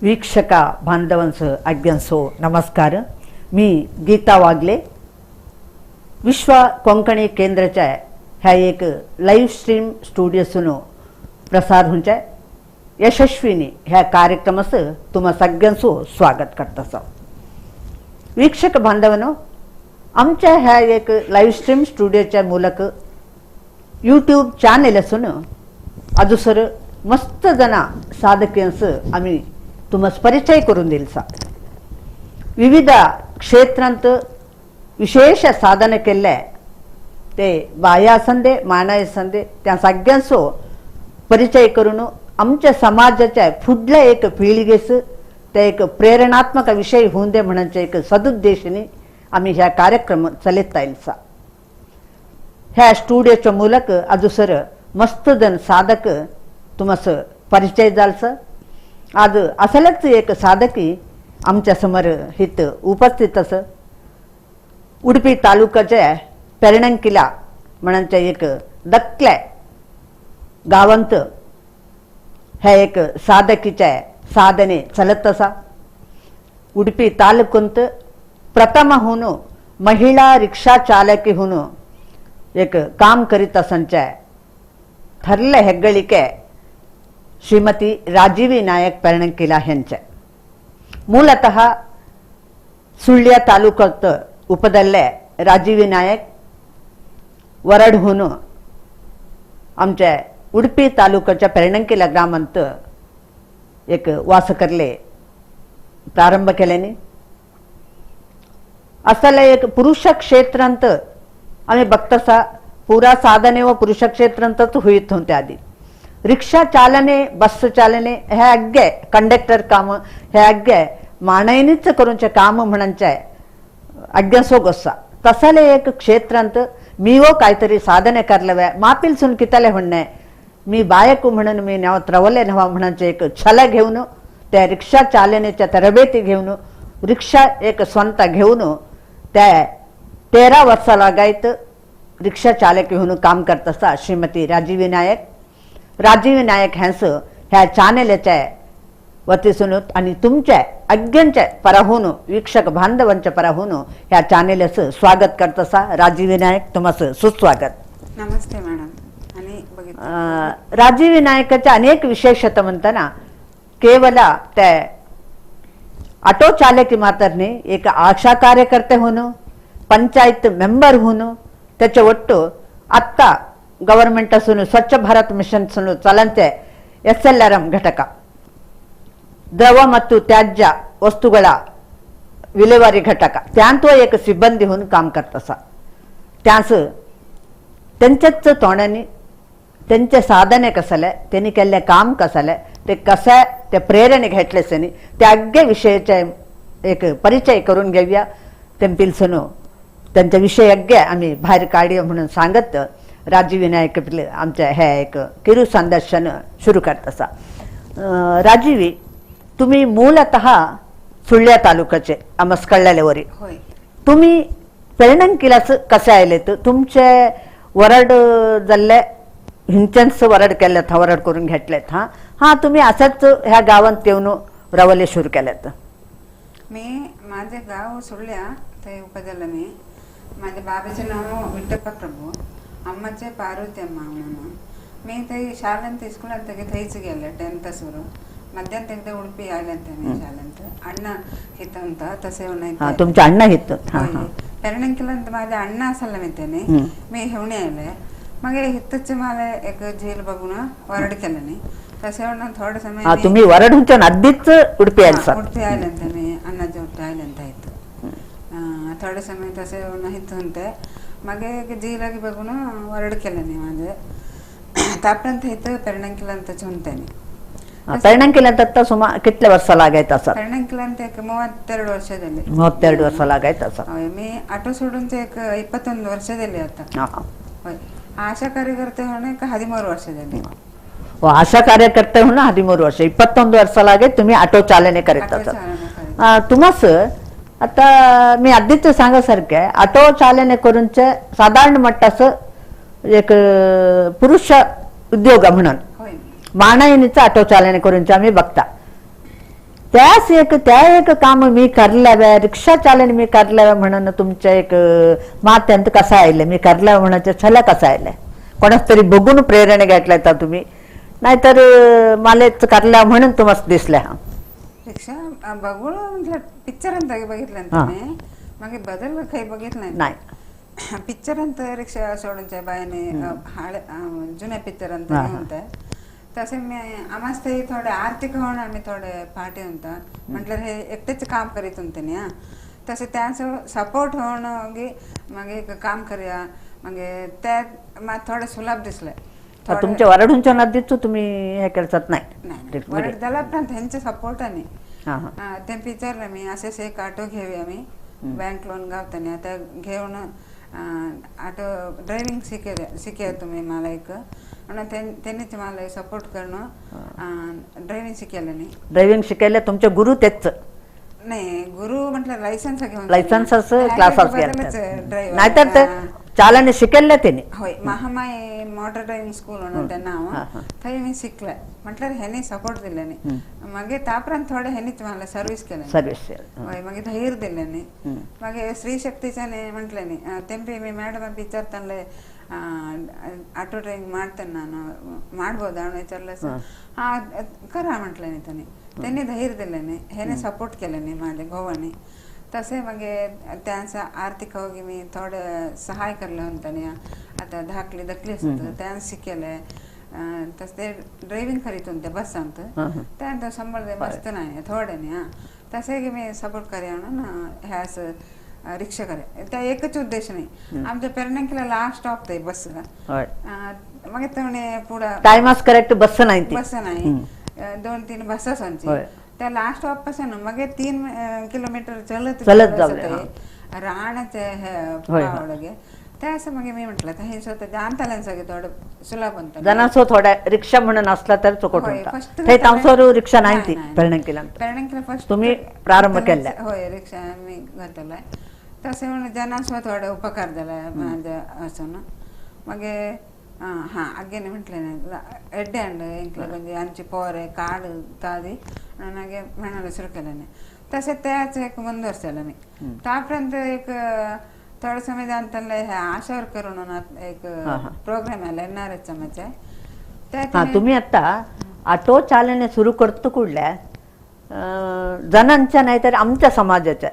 ವೀಕ್ಷಕ ಬಾಂಧವಂಸ ಅಜ್ಞನ್ಸೋ ನಮಸ್ಕಾರ. मी गीता वागले विश्व कोंकणी केंद्राच्या ह्या एक लाईव्ह स्ट्रीम स्टुडिओसून प्रसार होऊनच्या यशस्विनी ह्या कार्यक्रमाचं तुम्हा सगळ्यांचो स्वागत करतासा. वीक्षक बांधवांनो, आमच्या ह्या एक लाईव्ह स्ट्रीम स्टुडिओच्या ಮೂಲಕ यूट्यूब चॅनल असून अजूसर मस्त जण साधकांचं आम्ही तुम्हाला परिचय करून दिलसा. विविध क्षेत्रांत विशेष साधने केल्ले ते बाया संदे मानाय संदे त्या सगळ्यांचो परिचय करून आमच्या समाजाच्या फुडल्या एक पिळगेस ते एक प्रेरणात्मक विषय होऊन दे म्हणून एक सदुद्देशाने आम्ही ह्या कार्यक्रम चलयत आयलसा. ह्या स्टुडिओच्या ಮೂಲಕ अजूसर मस्त जण साधक तुम्हाला परिचय जालसा. आज असलच एक साधकी आमच्या समोर हित उपस्थित अस उडपी तालुक्याच्या पेरणंकिला म्हणच्या एक दक्कल्या गावांत ह्या एक साधकीच्या साधने चलत असा. उडपी तालुक्यांत प्रथम होऊन महिला रिक्षा चालकी होऊन एक काम करीत असंच्या ठरले हेग्गळिके श्रीमती राजीवी नायक पेरणंकिला ह्यांच्या. ಮೂಲತಃ ಸುಳ್ಯ ತಾಲೂಕತ್ತ उपदल्ले राजीवी नायक वरडहून आमच्या उडपी तालुक्याच्या पेरणंकिला ग्रामांत एक वास करले प्रारंभ केल्याने असले एक पुरुष क्षेत्रांत आम्ही बघतसा पुरा साधने व पुरुष क्षेत्रांतच होईत होते. आधी रिक्षा चालने बस चालने हे अग्गे कंडक्टर काम हे अग्गे माणयनीच करूनचे काम म्हणचे अग्ञसो गोस्सा तसले एक क्षेत्रांत मीवो काहीतरी साधने करलवे मापिलसून कितले म्हणणे मी बायकू म्हणून मी नव त्रवले नवा म्हणचे एक छल घेऊन त्या रिक्षा चालनेच्या तरबेती घेऊन रिक्षा एक स्वतः घेऊन त्या 13 वर्षा लागायत रिक्षा चालक घेऊन काम करत असता श्रीमती राजीवी नायक. राजीवी नायक ह्यांचं ह्या चॅनलच्या वतीसून आणि तुमच्या अज्ञांच्या पराहून वीक्षक बांधवांच्या पराहून ह्या चॅनलचं स्वागत करत असा. राजीवी नायक तुम्हाला सुस्वागत. नमस्ते मॅडम. आणि राजीवी नायकाच्या अनेक विशेषता म्हणताना केवल त्या ऑटो चालकी मात्र नाही, एक आशा कार्यकर्ते होऊन पंचायत मेंबर होऊन त्याच्या ಒಟ್ಟು आत्ता गव्हर्नमेंट असून स्वच्छ भारत ಮಿಷನ್ ಚಲಂತೆ SLRM ಘಟಕ ದ್ರವ ಮತ್ತು ತ್ಯಾಜ್ಯ ವಸ್ತುಗಳ ವಿಲೇವಾರಿ ಘಟಕ त्यांतो एक सिब्बंदी होऊन काम करतसा. त्यास त्यांच्याच तोंडाने त्यांचे साधने कसले त्यांनी केल्ले काम कसले ते कसे ते प्रेरणे घेतले त्या अग्गे विषयाचे एक परिचय करून घेऊया. तेंपिलसनो त्यांच्या विषय अग्गे आम्ही बाहेर काढूया म्हणून सांगत राजीव विनायक आमच्या हे एक किरू संदर्शन सुरू करत असा. राजीवी, तुम्ही मूलतः सुळ्या तालुक्याचे आमस कळलेले वरी. तुम्ही पेरणंकिलाच कसे आयले? तर तुमचे वरड जाल्ले हिंचन्स वरड केल्यात वरड करून घेतलेत. हां हां, तुम्ही असंच ह्या गावात येऊन रवले सुरू केल्यात. मी माझे गाव सुळ्या ते उपजलं. मी माझ्या बाबाचे नाव विठ्ठप्पा प्रभू, अम्माचे पार्वती अम्मा म्हणून. मी ते शाळेंत स्कूलांत थंयच गेले 10th सुरू. मध्यान एकदा उडपी आयल्यांत मी शाळेंत. अण्ण हित होता तसे तुमच्या अण्ण हित पेरणंकिलंत माझ्या अण्ण असायला मी त्याने मी हेवणे आले. मग हितच मला एक झील बघून वरड केलं नाही तसे थोडं समय तुम्ही वरड होते अगदीच उडपी आले. उडपी आयल्यांत मी अण्णाच्या उडपी आयल्यांत हित थोडे समय तसे हित होते. मग एक झीलागी बघून वरड केलं नाही माझे तापर्यंत हित पेरणंकिलंतच होते. पेरणंकिलंत आता सुमार कितले वर्ष लागायत असत? पेरणंकिलंत एक 32 ವರ್ಷದಲ್ಲಿ. 32 वर्ष लागायत असत. मी ऑटो सोडून एक 21 ವರ್ಷದಲ್ಲಿ आता. आशा कार्यकर्ते म्हणून एक 13 ವರ್ಷದಲ್ಲಿ. आशा कार्यकर्ते म्हणून 13 वर्ष 21 वर्ष लागे तुम्ही ऑटो चालने करीत असत. तुम्हास आता मी आधीच सांगासारखे ऑटो चालने करूनचे साधारण मट्टाचं एक पुरुष उद्योग म्हणून मानायनीचा ऑटो चालने करूनचे आम्ही बघता. त्याच एक त्या एक काम मी करल्यावे रिक्षा चालन मी करल्यावे म्हणून तुमच्या एक मात्यांत कसं आयले मी करल्यावे म्हणायचे छल्या कसं आयले कोणाच तरी बघून प्रेरणा घेतल्या तर तुम्ही नाहीतर मलाच करल्या म्हणून तुम्हाला दिसल्या. रिक्षा बघून म्हटलं पिक्चर ಅಂತ बघितलं मी मग बदल काही बघितलं नाही. पिक्चर ಅಂತ रिक्षा सोडूनच्या बायाने हाळे जुन्या पिक्चर ಅಂತ म्हणताय तसे मी आम्हाच ते थोडे आर्थिक होऊन आम्ही थोडे पाठी होता म्हटलं हे एकटेच काम करीत होते ना तसे त्यांचं सपोर्ट होऊन मग एक काम करूया मग त्यात मला थोडं सुलभ दिसलं. तुमच्या वरडूंच्या नदीच तुम्ही हे करत नाही वरड झाला पण त्यांच्या सपोर्टाने ते विचारलं मी असेच एक ऑटो घेऊया मी बँक लोन गावताना आता घेऊन ऑटो ड्रायव्हिंग शिके तुम्ही मला एक म्हणून त्यांनीच मला सपोर्ट करणं ड्रायव्हिंग शिकायला. नाही ड्रायव्हिंग शिकायला तुमचे गुरु तेच नाही गुरु म्हटलं लायसन्स घेऊन लायसन्स क्लास नाहीतर ते चालने शिकेल त्यांनी. होय महामाई मोटर ड्रायव्हिंग स्कूल म्हणून ते नाव थंय मी शिकले म्हटलं ह्यानी सपोर्ट दिले नाही मागीर तापर्यंत थोडे ह्यानीच मला सर्वीस केले सर्वीस हय मागीर धैर्य दिले न्ही मागीर स्त्री शक्तीच्याने म्हटलें न्ही तेंपी मी मॅडम विचारताले ऑटो ड्रायव्हिंग ಮಾಡ್ತೇನೆ ನಾನು ಮಾಡ್ಬೋದಾ विचारलं हा करा म्हटलं न्ही त्यांनी त्यांनी धैर्य दिले न्ही ह्याने सपोर्ट केले न्ही माझ्या घोवानी तसे मगे त्यांचा आर्थिक होगी मी थोडं सहाय करलं होतं आता धाकली दकली असत त्यांना शिकेले तसे ते ड्रायव्हिंग करीत होते बसांत त्यांना सांभाळले मस्त नाही थोडे न्ही हां तसे की मी सपोर्ट करूया म्हणून ह्यास रिक्षा करे त्या एकच उद्देश नाही आमच्या पेरण्यांकीला लास्ट स्टॉप ते बस मग ते पुढं टायमास करेक्ट बस नाही बस नाही 2-3 बसच आमची त्या लास्ट स्टॉप पासून मग 3 किलोमीटर चलत चलत राणाचे हे त्या असं मग मी म्हटलं हे स्वतः जाणताल्यांना सगळे थोडं सुलभ होतं जनासो थोड्या रिक्षा म्हणून असला तर चोकट होता ते तामसोर रिक्षा नाही ती पेरणंकीला पेरणंकीला फर्स्ट तुम्ही प्रारंभ केला. होय रिक्षा मी घातलाय तसे म्हणून जनासो थोडे उपकार झाला माझ्या असं मग हां अगेन म्हटलं नाही एड्डे अंड इंकले म्हणजे आमची पोरे काड तादी ನನಗೆ म्हणायला सुरू केलं नाही तसे त्याच एक ಮುಂದುವರ್ಸಲ್ಲ मी तापर्यंत एक थोडं समय जाणताना हे आशा वर्कर म्हणून एक प्रोग्राम आला एन आर एच एमचे. तुम्ही आता ऑटो चालणे सुरू करतो कुठल्या जणांच्या नाही तर आमच्या समाजाच्या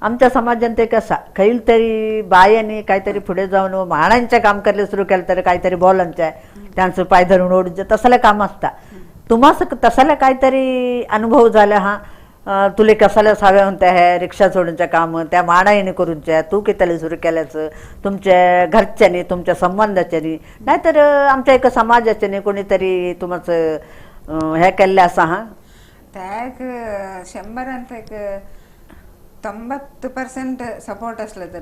आमच्या समाजात ते कसा खैल तरी बायांनी काहीतरी पुढे जाऊन माणांच्या काम करायला सुरू केलं तर काहीतरी बॉलांच्या त्यांचं पाय धरून ओढून तसला काम असता तुम्हाला तसाला काहीतरी अनुभव झाला हा तुले कसाला साव्या म्हणत्या ह्या रिक्षा सोडूनच्या काम त्या माणाईने करूनच्या तू किती सुरू केल्याचं तुमच्या घरच्यानी तुमच्या संबंधाच्यानी नाहीतर आमच्या एका समाजाच्यानी कोणीतरी तुमचं हे केल्लं असा हा त्या एक 100 ಅಂತ एक 90% सपोर्ट असलं तर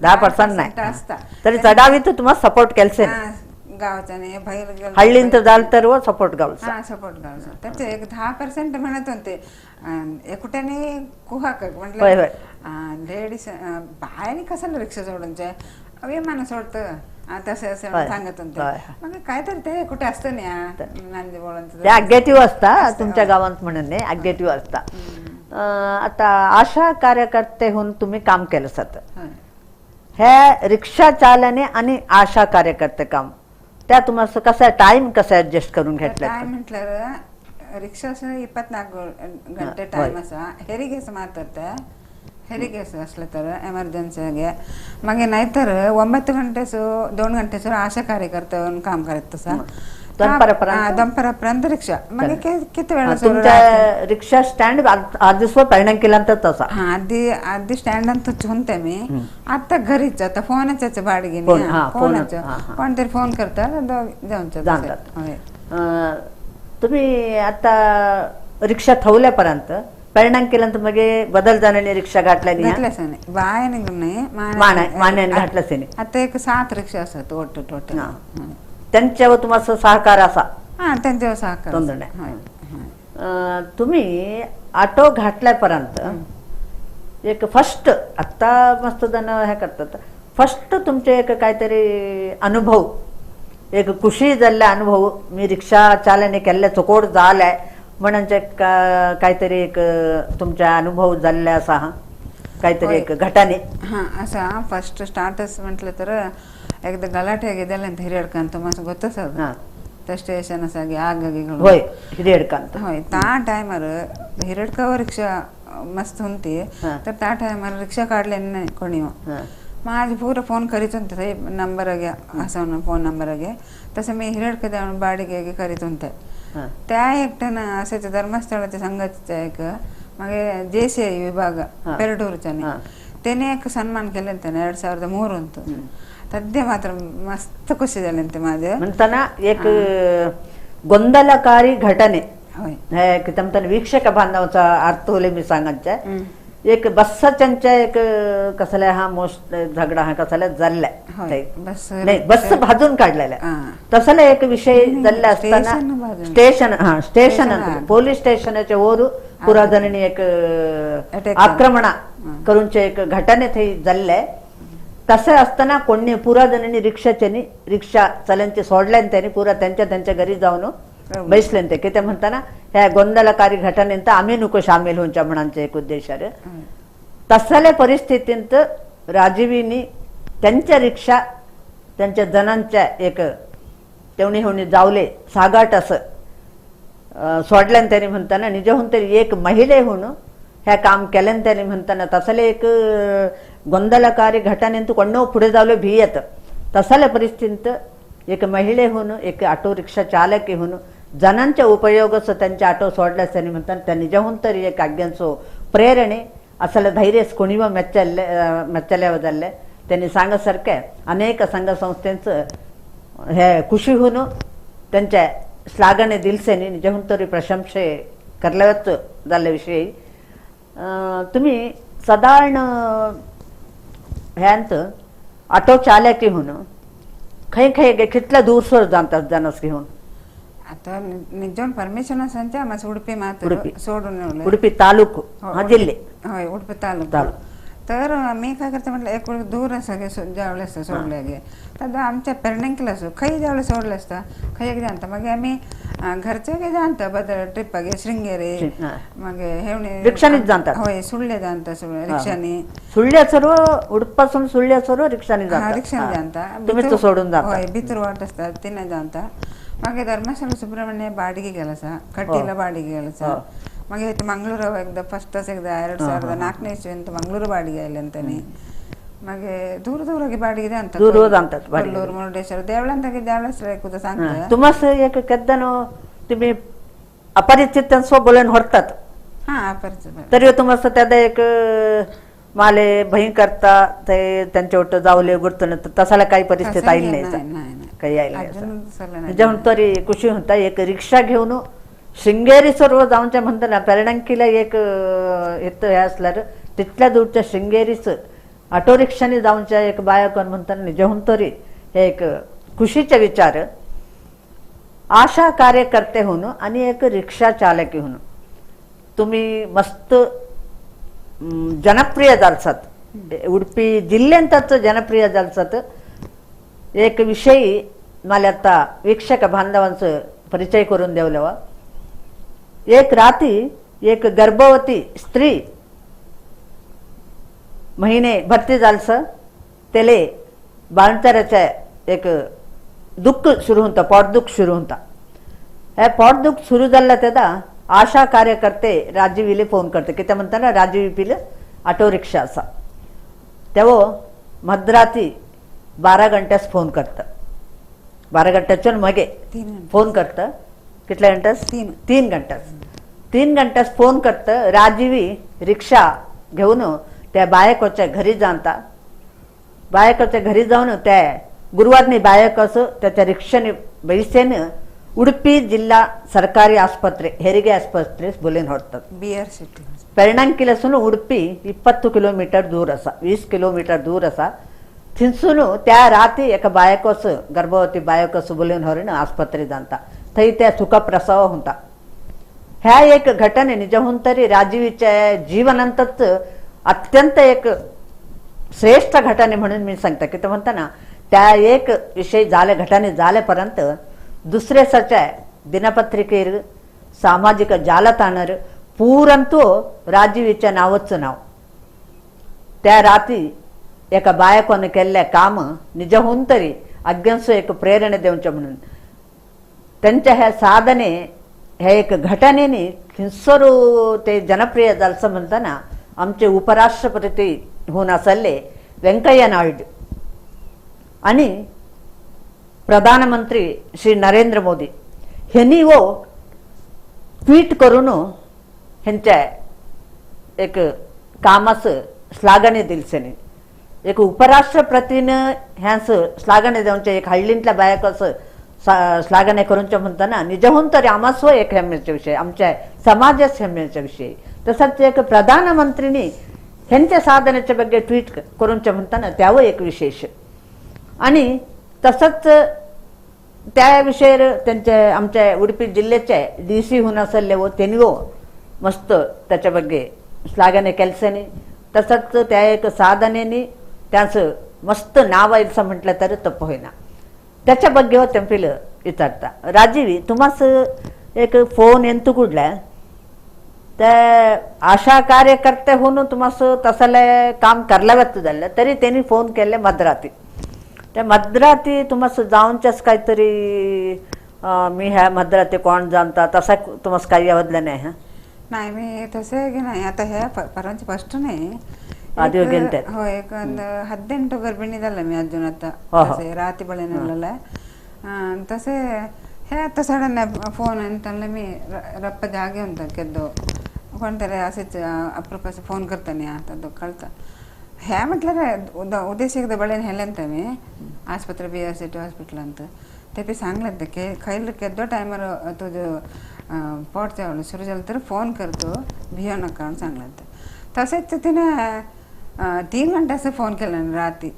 10% नाही तरी चढावी तर तुम्हाला सपोर्ट केलसे गावच्याने बाहेर हಳ್ಳಿंत झालं तर सपोर्ट गावचा हा सपोर्ट गावचा त्याचे एक 10% म्हणत होते एकट्याने कुहाक म्हटलं लेडीज बायाने कशाला रिक्षा सोडूनचे विमान सोडतं तसं असं सांगत होते मग काहीतरी ते कुठे असतं नाही बोलून ते अग्गेटिव्ह असता तुमच्या गावात म्हणून नाही अग्गेटिव्ह असता. आता आशा कार्यकर्ते होऊन तुम्ही काम केलं जातं ह्या रिक्षा चालने आणि आशा कार्यकर्ते काम त्या तुम्हाला कसं टाइम कसं ऍडजस्ट करून घेतला? टाइम म्हटलं रिक्षा 24 ಗಂಟೆ टाइम असा हेरिगेस माತಾಡ್ತೆ ಹೆರಿಗೆಸ್ असलं तर एमर्जन्सी मग नाहीतर 9 ಗಂಟೆ 2 ಗಂಟೆ आशा कार्यकर्ते काम करत तसा दंपरापर्यंत रिक्षा मग किती वेळ तुमच्या रिक्षा स्टँड आधी परिणाम केला तर तसा आधी आधी स्टँड ಅಂತ होते मी आता घरीच आता फोनच बाडगी फोनच कोणतरी फोन करतात जाऊन जातात. तुम्ही आता रिक्षा ठेवल्यापर्यंत परिणाम केल्यानंतर मग बदल जाण्याने रिक्षा घातल्या नाही बाय नाही मान्याने घातलं आता एक 7 रिक्षा असतात ಒಟ್ಟು टोटल त्यांच्यावर तुम्हाला सहकार असा हा त्यांच्यावर सहकार ತೊಂದರೆ नाही. तुम्ही ऑटो घातल्यापर्यंत एक फर्स्ट आत्ता मस्त जण हे करतात फर्स्ट तुमचे एक काहीतरी अनुभव एक खुशी जाल्ले अनुभव मी रिक्षा चालने केल्ले चकोड जालाय म्हणचे काहीतरी एक तुमचा अनुभव झालेला असा हा काहीतरी एक घटने. हां असं फस्ट स्टार्टस म्हटलं तर एकदा गलाटे ಆಗಿದೆಲ್ಲ ಅಂತ ಹಿರಿಯಡ್ಕ ಅಂತ ಮಸ್ತ್ ಗೊತ್ತಸ ಅದು ಸ್ಟೇಷನ್ ಅಸಾಗಿ ಆಗಾಗಿಗಳು होय हिरियडकांत होय ता टायमार हिरडकावर रिक्षा मस्त होती तर त्या टायमार रिक्षा काढले नाही कोणी. माझे पूरा फोन करीत होते नंबरಗೆ असं फोन नंबरಗೆ तसं मी हिरडकदा बाडिಗೆಗೆ करीत होते. त्या एकट्यानं असायचं धर्मस्थळाच्या संघाचा एक मग जे सी I विभाग पेरडूरच्याने त्याने एक सन्मान केले त्याने 2003 अंतु तद्य मात्र मस्त ಖುಷಿ झाले माझे. म्हणताना एक ಗೊಂದಲಕಾರಿ ಘಟನೆ तमतन वीक्षक बांधवाचा अर्थ होले मी सांगायचा. एक बस्साच्या एक कसल्या हा मोस्ट झगडा हा कसल्या झाला नाही बस भाजून काढलेला तसला एक विषय झाला असताना स्टेशन हा स्टेशन पोलीस स्टेशनाच्या वर पुराधनी एक आक्रमण करूनचे एक घटने थंय जाल्ले. तसे असताना कोणी पुरा जणांनी रिक्षाच्यानी रिक्षा चलनचे सोडल्यान त्यांनी पुरा त्यांच्या त्यांच्या घरी जाऊन बैसले ते की ते म्हणताना ह्या गोंधळकारी घटनेंत आम्ही नको सामील होऊच्या म्हणांचे एक उद्देश. तसल्या परिस्थितींत राजीवीनी त्यांच्या रिक्षा त्यांच्या जणांच्या एक तेवणी होणी जावले सागाट असं सोडल्यान त्यांनी म्हणताना निजहून तरी एक महिलेहून ह्या काम केल्यान त्यांनी म्हणताना तसले एक ಗೊಂದಲಕಾರಿ घटनेंत कोणो पुढे जावले भियत तसल्या परिस्थितीत एक महिलेहून एक ऑटो रिक्षा चालकीहून जणांच्या उपयोगाचं त्यांच्या ऑटो सोडल्यास त्यांनी म्हणताना त्यांनी निजहून तरी एक आज्ञांचो प्रेरणे असले धैर्य कोणीव मेच्चल्ले मेच्चल्यावदल्ले त्यांनी सांगासारखे अनेक संघसंस्थेंचं हे खुशीहून त्यांच्या श्लाघने दिलसेनी निजहून तरी प्रशंसे करल्याच झाल्याविषयी तुम्ही साधारण ह्यांत ऑटो चालकीहून खंय खंय कितल्या दूरसर जातात जानस घेऊन? आता निजोन परमिशन असंचे आम्हाला उडपी मात्र सोडून उडपी तालुक जिल्हे होय उडपी तालुक. तर मी काय करते म्हटलं एक वेळ दूर असं जावले असतं सोडले गे तर आमच्या पेरणेंकला असो खंय जावले सोडलं असतं खंय जाणता मागीर आमी घरचे गे जाणता बदल ट्रिपागे शृंगेरी मागीर हेवणे रिक्षानीच जाणतात. होय सुಳ್ळे जाणता रिक्षानी सुಳ್ल्या सर्व उडपासून सुಳ್ल्या सर्व रिक्षानी जाता रिक्षानी जाणता तुम्ही सोडून जाता. होय भितर वाट असता तिने जाणता. मागीर धर्मस्थळ सुब्रमण्य बाडिಗೆ ಕೆಲಸ ಕಟೀಲ ಬಾಡಿಗೆ ಕೆಲಸ मागीर मंगळूर एकदा फस्टच एकदा 2004 ಇಸ್ವಿ ಮಂಗಳೂರು ಬಾಡಿಗೆ ಆಯ್ಲೆ ಅಂತಾನೆ. मागीर दूर दूर बाडिಗೆ ಅಂತ दूर ಅಂತ ಕೊಲ್ಲೂರು ಮುರುಡೇಶ್ವರ ದೇವಳಂತಾಗೆ ದೇವಳ कुदा सांगता तुमास एक केद्दानो तुम्ही अपरिचितांसो बोलून व्हरतात. हां अपरिचित तरी तुमास त्यादा एक माले भय करता ते त्यांच्या वट जावले गुर्तन तसाला काही परिस्थिती आली नाही काही आली नाही. जेवण तरी खुशी होता एक रिक्षा घेऊन शृंगेरी सर्व जाऊनच्या म्हणताना पेरणंकीला एक इथं हे असल्यार तिथल्या दूरच्या शृंगेरीच ऑटो रिक्षाने जाऊनच्या एक बाया कोण म्हणताना निजहून तरी हे एक खुशीचे विचार आशा कार्यकर्ते होऊन आणि एक रिक्षा चालकी होऊन तुम्ही मस्त जनप्रिय जालसात उडपी जिल्ह्यांतच जनप्रिय जालसात. एक विषयी मला आता वीक्षक बांधवांचं परिचय करून देवलेवा. एक राती एक गर्भवती स्त्री महिने भरती जालस त्याले बाळंतराच्या एक दुःख सुरू होता पोटदुख सुरू होता. हे पोटदुख सुरू झालं त्याचा आशा कार्यकर्ते राजीवीले फोन करते की ते म्हणताना राजीवी पिल ऑटो रिक्षा असा तेव्हा मध्यरात्री 12 घंट्यास फोन करतं 12 घंट्याच्या मगे फोन करतं कितल्या घंट्यास 3 घंट्यास 3 घंट्यास फोन करतं. राजीवी रिक्षा घेऊन त्या बायकोच्या घरी जाता बायकोच्या घरी जाऊन त्या गुरुवारनी बायकोचं त्याच्या रिक्षाने बैसेनं उडपी जिल्हा सरकारी आस्पत्रे हेರಿಗೆ ಆಸ್ಪತ್ರೆ बोलेन ಹೊರतात. बी आर सिटी पेरणांकिलसून उडपी 20 किलोमीटर दूर असा 20 किलोमीटर दूर असा. थिंसून त्या राती एका बायकोस गर्भवती बायकोस बोलेन होरण आस्पत्रे जाता थंय त्या सुखप्रसव होता. ह्या एक घटने निजहून तरी राजीवीच्या जीवनांतच अत्यंत एक श्रेष्ठ घटने म्हणून मी सांगता की ते म्हणताना त्या एक विषय झाले घटने झाल्यापर्यंत दुसरे सच्या दिनपत्रिकेर सामाजिक जालताणार पूरंतू राजीवीच्या नावच नाव. त्या राती एका बायकोन केल्ले काम निजहून तरी अज्ञांसो एक प्रेरणा दिवचे म्हणून त्यांच्या ह्या साधने ह्या एक घटनेने खिंसरू ते जनप्रिय जालचं म्हणताना आमचे उपराष्ट्रपती होऊन असले व्यंकय्या नायडू आणि प्रधानमंत्री श्री नरेंद्र मोदी ह्यांनी वो ट्वीट करून ह्यांच्या एक कामाचं श्लाघने दिलसेने. एक उपराष्ट्रपतीनं ह्यांचं श्लाघने देऊनच्या एक हळ्ळींतल्या बायकाचं श्लाघने करूनच्या म्हणताना निजहून तरी आम्हासो एक हेम्मेचा विषय, आमच्या समाजाच हेम्मेचा विषय. तसंच एक प्रधानमंत्रीनी ह्यांच्या साधनेच्या ಬಗ್ಗೆ ट्वीट करूनच्या म्हणताना त्यावर एक विशेष. आणि तसंच त्या विषयावर त्यांच्या आमच्या उडुपी जिल्ह्याचे डी सी होऊन असले व त्यांनी वो मस्त त्याच्या ಬಗ್ಗೆ श्लाघने केलसेने. तसंच त्या एक साधनेने त्याचं मस्त नाव आयलसं म्हटलं तर तप्प होईना. त्याच्या ಬಗ್ಗೆ तेंपिल विचारता राजीवी तुम्हास एक फोन ಎಂತು ಕೂಡಲೇ ते आशा कार्यकर्ते होऊन तुम्हास तसले काम करलावेत जाल्ले तरी त्यांनी फोन केले मद्राती. त्या मद्राती तुम्हास जावनच्याच काहीतरी मी ह्या मद्राती कोण जाणता तसा तुम्हास काही आवडलं नाही? नाही, मी तसे की नाही आता ह्या परंच फस्ट नाही आधी गेलते. हो, एक ಒಂದು 18 ಗರ್ಭಿಣಿ झालं मी अजून आता राती बळेनಲ್ಲ तसे हे आता सडन फोन ಅಂತಲ್ಲ मी रप्प जागे ಅಂತ ಕೆದ್ದು कोणतरी असेच अप्रूपाचे फोन करताना आता तो कळता हे म्हटलं उद्देशिक बळेन हेलेंत मी आस्पत्रे B R C T hospital ಅಂತ ते बी सांगलें ते खैल केदो टायमार तुझं पोट चावलं सुरू झालं तर फोन करतो भियो नका म्हणून सांगलें. तसेच तिने 3 घंटे असं फोन केला रात्री.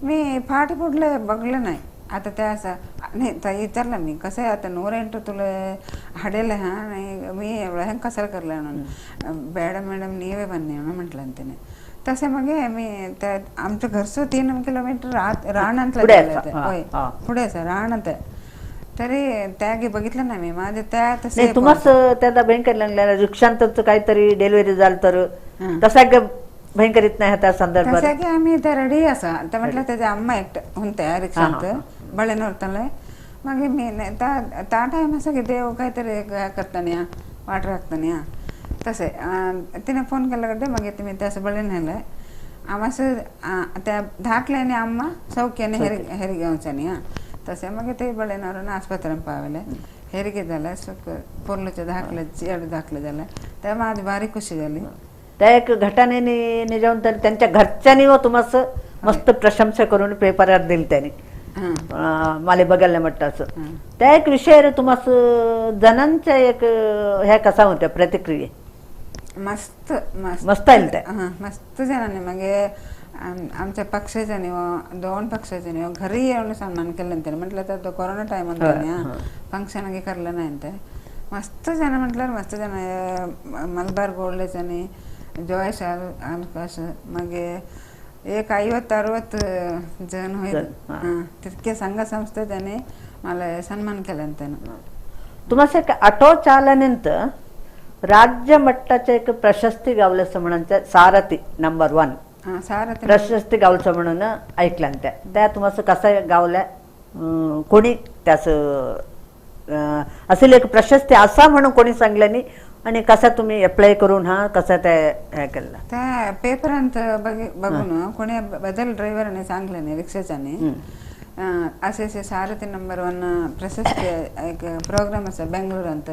मी फाट फुटले बघलं नाही आता त्या असं नाही तर विचारलं मी कसं आहे आता 108 तुला हाडेल हां नाही मी एवढं हेंग कसाला करलं म्हणून बेड मॅडम नीवे बन्नी म्हणून म्हटलं तिने. तसे मग मी त्या आमचं घरचं 3 किलोमीटर राणांतलं होय पुढे असं राणांत तरी त्यागे बघितलं नाही मी माझे त्या तसे तुम्हाच त्याला भयंकर लागल्या रिक्षांत काहीतरी डिलिव्हरी झालं तर तसा भयंकर येत नाही त्या संदर्भात तसं की आम्ही त्या रेडी असा तर म्हटलं त्याच्या अम्मा एकटं होत्या रिक्षांत बळे नव्हतं मग मी त्या टायम असं की देव काहीतरी करताना वाट राखताना तसे तिने फोन केला करते मग मी त्याचं बळे नेलं आम्हास त्या धाकल्याने अम्मा सौख्याने हेರಿಗೆ घेऊन हां तसे मग ते बळेनवरून आस्पत्र्यान पावले हेರಿಗೆ झालं सुख पोर्लचे धाकलं चेड धाकलं झालं त्या माझी भारी खुशी झाली. त्या एक घटनेने निजाऊन तर त्यांच्या घरच्यांनी व तुम्हास मस्त प्रशंसा करून पेपरात दिली त्यांनी मला बघायला म्हटलं असं. त्या एक विषयावर तुम्हास जणांच्या एक ह्या कसा होत्या प्रतिक्रिया? मस्त मस्त मस्त आले त्या मस्त जणांनी मग आमच्या पक्षाच्यानी 2 पक्षाच्यानी घरी येऊन सन्मान केलं त्याने म्हटलं तर तो कोरोना टाइम होता फंक्शन गे करलं नाही ते मस्त जण म्हटलं मस्त जण मलबार गोल्डच्यानी जॉयस आलकास मग एक 50-60 जण होईल तितके संघ संस्थेने मला सन्मान केला त्यानं. तुम्हाला एक ऑटो चालनेंत राज्य मट्टाचे एक प्रशस्ती गावलं म्हणून सारथी नंबर 1 सारथी प्रशस्ती गावलं म्हणून ऐकलं त्या त्या तुम्हाला कसं गावल्या कोणी त्याचं असेल एक प्रशस्ती असा म्हणून कोणी सांगलं नाही आणि कसा तुम्ही अप्लाय करून हा कसा ते हे केलं? त्या पेपरांत बघून कोणी बदल ड्रायव्हरने सांगलं नाही रिक्षाच्याने असे असे सारथी नंबर 1 प्रशस्ती एक प्रोग्राम असा बेंगळूरांत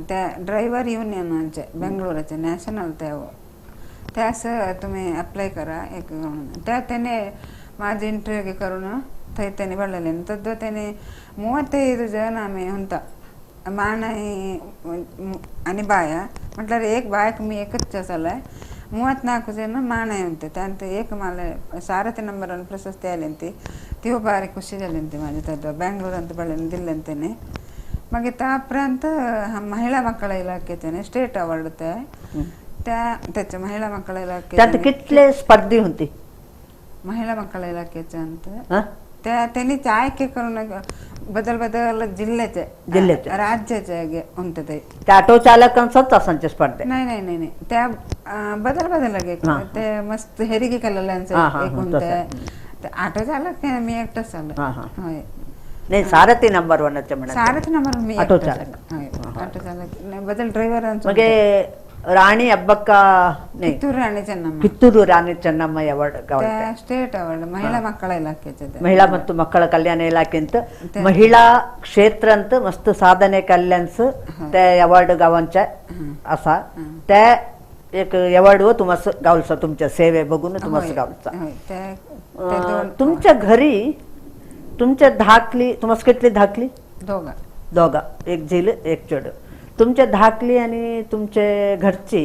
त्या ड्रायव्हर युनियनाचे बेंगळूराचे नॅशनल त्या त्यास तुम्ही अप्लाय करा एक त्या त्याने माझे इंटरव्ह्यू करून थंय त्याने बळले तद्दो त्याने 35 जण आम्ही होता मानाई आणि बाया म्हटल्यार एक बायक मी एकच चलाय 34 जण मानाई होते त्यांत एक मला सारथी नंबर 1 प्रशस्ती आली ती भारी खुशी झाली माझी तद्दो बेंगळूरांत बळले दिल्లంतेने. मग त्यापर्यंत महिला मक्कळ इलाखेचे स्टेट अवॉर्ड त्या त्याच्या महिला मक्कळ इलाखे त्यात कितले स्पर्धी होती महिला मक्कळ इलाखेचे अंत? त्या त्यांनी चाय करून बदल बदल जिल्ह्याचे जिल्ह्याचे राज्याचे होते ते. त्या ऑटो चालकांचाच असांचे स्पर्धे? नाही नाही नाही नाही, त्या बदल बदल ते मस्त हेरिगे केलेल्यांचे एक होते. ऑटो चालक मी एकटाच चालक. होय नाही, सारथी नंबर वनचे म्हणा, सारथी नंबर मी ऑटो चालक. ऑटो चालक बदल ड्रायव्हर. म्हणजे राणी अब्बक्का नाही, Kittur Rani Chennamma, Kittur Rani Chennamma award state award ಮಹಿಳಾ ಮಕ್ಕಳ ಇಲಾಖೆ, ಮಹಿಳಾ ಮತ್ತು ಮಕ್ಕಳ ಕಲ್ಯಾಣ ಇಲಾಖೆ ಅಂತ ಮಹಿಳಾ ಕ್ಷೇತ್ರ ಅಂತ ಮಸ್ತ್ ಸಾಧನೆ ಕल्याणच ते अवॉर्ड गावांच्या असा त्या एक अवॉर्ड तुम्हाला गावचा तुमच्या सेवे बघून तुम्हाला गावचा. तुमच्या घरी तुमच्या धाकली, तुम्हाला कितली धाकली? दोघा दोघा, एक झील एक चेडू. तुमच्या धाकली आणि तुमचे घरची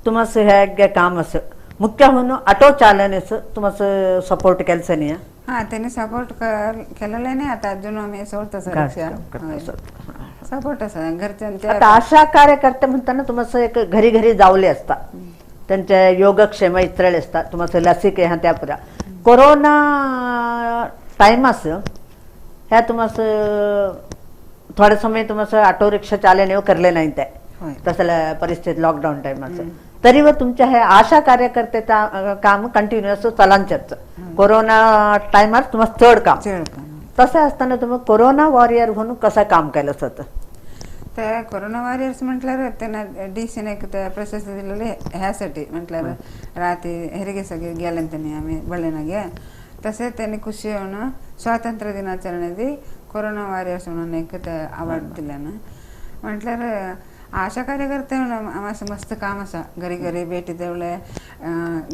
तुम्हाला ह्या काम असं मुख्य म्हणून ऑटो चालण्याचं तुम्हाला सपोर्ट केलं नाही? हा, त्यांनी सपोर्ट केलेलं नाही. आता अजून आम्ही सोडतो सपोर्ट असा घरच्यांच्या. आता आशा कार्यकर्ते म्हणताना तुम्हाला एक घरी घरी जावले असता, त्यांच्या योगक्षेम इतरले असतात, तुम्हाला लसिके ह्या त्या पुरा कोरोना टाइम असं ह्या तुम्हाला थोडा समय तुम्हाला ऑटो रिक्षा चालणे करले नाही ते तसल्या परिस्थिती लॉकडाऊन टाइम असं, तरी व तुमच्या हे आशा कार्यकर्त्याचा काम कंटिन्युअस चलांचेच कोरोना टायमार तुम्हाला चड काम. तसं असताना तुम्ही कोरोना वॉरियर म्हणून कसं काम केलं होतं? त्या कोरोना वॉरियर्स म्हटल्यावर त्यांना डी सीने त्या प्रशस्ती दिलेले ह्यासाठी म्हटल्यावर रात्री हेರಿಗೆ सगळे गेले त्यांनी आम्ही बळेनागे तसे त्यांनी खुशी होऊन स्वातंत्र्य दिनाचरणेदी कोरोना वॉरियर्स म्हणून एक अवॉर्ड दिल्यानं. म्हटल्यावर आशा कार्यकर्ते आम्हाला मस्त काम असा घरी घरी भेटी देवले,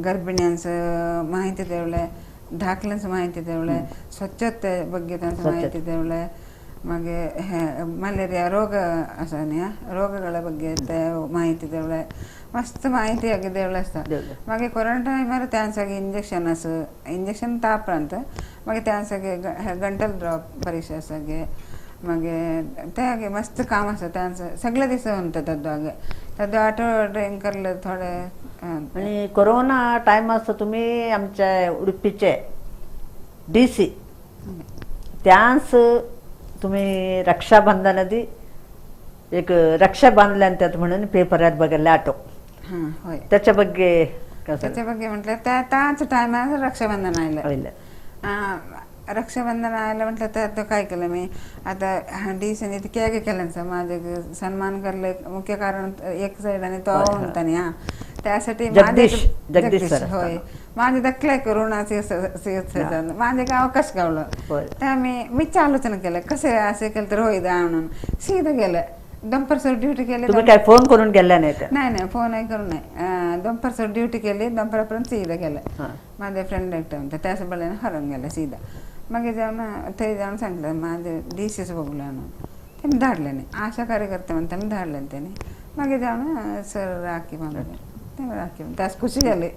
गर्भिण्यांचं माहिती देवले, धाकल्यांचं माहिती देवले, स्वच्छते ಬಗ್ಗೆ त्यांचं माहिती देवले, मागे हे मलेरिया रोग असा न्ही रोगಗಳ ಬಗ್ಗೆ ते माहिती देवले, मस्त माहिती आगे देवले असता. मागे कोरोना टायमार त्यांसाठी इंजेक्शन असं इंजेक्शन तापरांत मागे त्यांसाठी गंटल ड्रॉप परीक्षा असागे मागे ते आगे मस्त काम आसा त्यांचं सगळे दिस म्हणतात तद्दो आगे तद्दो ऑटो ड्रायव्हिंग करले थोडे. आणि कोरोना टायम असं तुम्ही आमच्या उडुपीचे डी सी त्यांस तुम्ही रक्षाबंधनादी एक रक्षा बांधल्यान त्यात म्हणून पेपरात बघितलं ऑटो. हां होय, त्याच्या ಬಗ್ಗೆ त्याच्या ಬಗ್ಗೆ म्हटलं त्या त्याच टायमार रक्षाबंधन आयलं. रक्षाबंधन आयलं म्हटलं तर काय केलं मी आता डी सीने केगे केलं माझे सन्मान करले मुख्य कारण एक साईडाने तो म्हणता न्ही. हां, त्यासाठी जगदीश होय माझे दखले करोनाचे माझे गाव कस गावलं त्या मी मीच आलोचना केलं कसे असे केलं तर होईल म्हणून सीधं गेलं. दंपर ड्युटी केली. तुम्ही काय फोन करून गेला नाही? नाही नाही, फोन करून नाही. दंपर ड्युटी केली, दंपरापर्यंत सीधा गेलं. माझे फ्रेंड एकटे म्हणते त्याच बळ्याने हरवून गेलं सीधा. मग जाऊन ते जाऊन सांगितलं माझे डी सीच बघलं म्हणून त्यांनी धाडले नाही. आशा कार्यकर्ते म्हणताना धाडले त्यांनी. मग जाऊन सर राखी बांधले, ते राखी त्यास खुशी झाली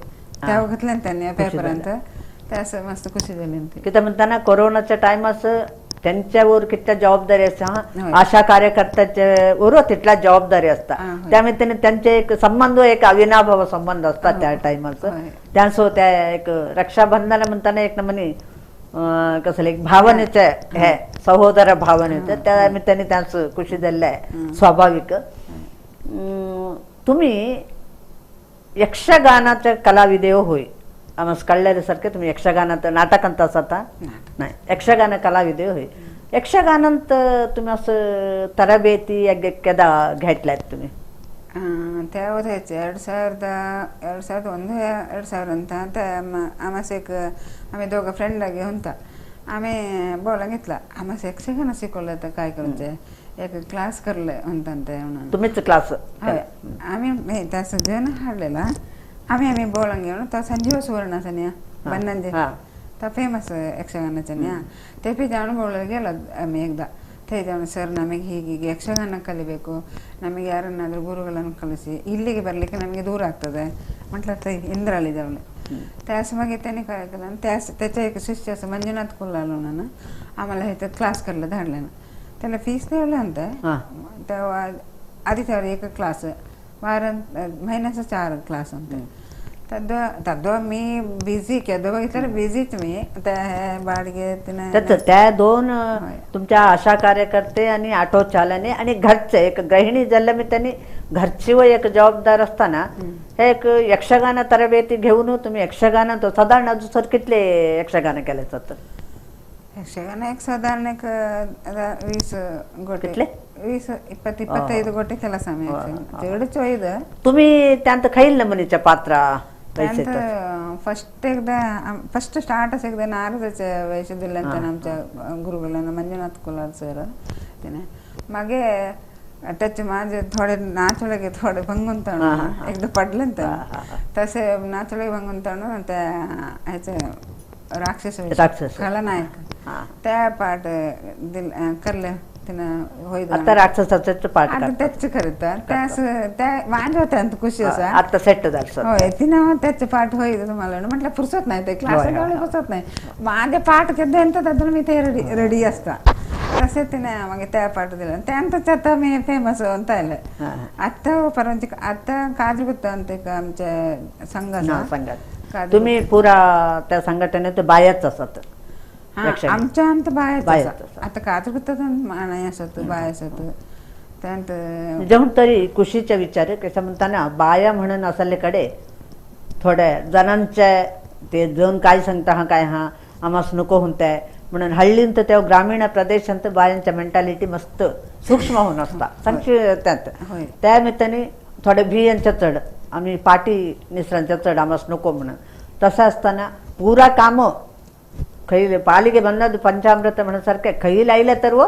त्या बघितलं त्यांनी पेपरांत, त्यास मस्त खुशी झाली. किती म्हणताना कोरोनाच्या टायमास त्यांच्यावर किती जबाबदारी असते. हा, आशा कार्यकर्त्याच्या वर तिथला जबाबदारी असतात, त्यामुळे त्यांनी त्यांचे एक संबंध एक अविनाभाव संबंध असतात त्या टायमाचं. त्यांचं त्या एक रक्षाबंधन म्हणताना एक नमनी कसं एक भावनेचं हे सहोदर भावनेचं त्या निमित्ताने त्यांचं खुशी झालेलं आहे स्वाभाविक. तुम्ही यक्षगानाच्या कलाविदेव होय आम्हाला कळल्यासारखे तुम्ही यक्षगानात नाटकांत असाता नाही, यक्षगान कलाविदेव होय. यक्षगानांत तुम्ही असं तरबेती केदा घेतल्यात तुम्ही? त्या होतायचे 2001 2000 ಅಂತ आम्हाला एक आम्ही दोघं फ्रेंड होता आम्ही बोला घेतला आम्हाला यक्षगान शिकवलं तर काय करायचं एक क्लास करले म्हणतात म्हणून. तुम्हीच क्लास? होय, आम्ही त्याचं जण हाडलेला आम्ही आम्ही बोला घेऊन तो संजीव सुवर्ण न्या बन्नंजे तो फेमस यक्षगानाचा न्या ते पी जाऊन बोलायला गेलो आम्ही एकदा. ते जाऊन ಸರ್ ನಮಗೆ ಹೀಗೀಗೆ ಯಕ್ಷಗಾನ ಕಲಿಬೇಕು, ನಮಗೆ ಯಾರನ್ನಾದರೂ ಗುರುಗಳನ್ನು ಕಲಿಸಿ, ಇಲ್ಲಿಗೆ ಬರಲಿಕ್ಕೆ ನಮಗೆ ದೂರ ಆಗ್ತದೆ म्हटलं तर इंद्राली जाऊन त्यास मग त्यांनी काय केलं त्यास त्याच्या एक शिष्य असं मंजुनाथ कुल्लाल म्हणून आम्हाला हे क्लास करलं धाडलं. त्याला फीस ठेवलं होतं तेव्हा आधी त्यावर एक क्लास वार महिन्याचा 4 क्लास होते. तद्वा मी बिझी केदो बघितलं बिझीच मी त्या बाडगे त्या दोन तुमच्या आशा कार्यकर्ते आणि ऑटो चालने आणि घरचे एक गृहिणी झालं मी त्यांनी घरची व एक जबाबदार असताना हे एक यक्षगान तरबेती घेऊन तुम्ही यक्षगान तो साधारण अजून सर कितले यक्षगान केले जातं? यक्षगान एक साधारण एक 20 गोटे 20 20 25 गोटे केला आम्ही चढच होईद. तुम्ही त्यांत खैल नमुनीच्या पात्रा फस्ट एकदा फस्ट स्टार्टच एकदा नारदाच्या वेश दिले आमच्या गुरुಗಳನ್ನ मंजुनाथ कोलार सर त्याने मागे त्याचे माझे थोडे नाचोळगे थोडे भंगून एकदा पडले तसे नाचोळगे भंगून त्या ह्याचे राक्षस राक्षस खलनायक त्या पाठ दिल करले तिनं होईद. आता राक्षसाचं पाठ आता त्याच करता त्यास त्या माझ्या होत्या खुशी असा आता सेट झालं. होय तिनं त्याचे पाठ होईल तुम्हाला म्हटलं फुरसत नाही ते क्लास फुरसत नाही माझे पाठ केद्यांत मी ते रेडी रेडी असता तसे तिने मग त्या पाठ दिलं त्यानंतर आता मी फेमस ಅಂತ ಇಲ್ಲ. आता परंतु आता काजगुत्त ಅಂತ आमच्या संघात तुम्ही पुरा त्या संघटनेत बायाच असत आमच्या अंत बायाच आता काजगुत्त मानाय असत बाय असत त्यांत जेव्हा तरी कुशीच्या विचार कसं म्हणताना बाया म्हणून असल्याकडे थोड्या जणांच्या ते जण काय सांगता हा काय हा आम्हास नको म्हणताय म्हणून हल्लींत तेव्हा ग्रामीण प्रदेशांत बायांच्या मेंटॅलिटी मस्त सूक्ष्म होऊन असता सांगशी त्यात त्या निमित्ताने थोडे भियांच्या चढ आम्ही पाटी निसरांच्या चढ आम्हास नको म्हणून तसं असताना पुरा कामं खैल पालिके बनलं पंचामृत म्हणसारखे खैल आयले तर व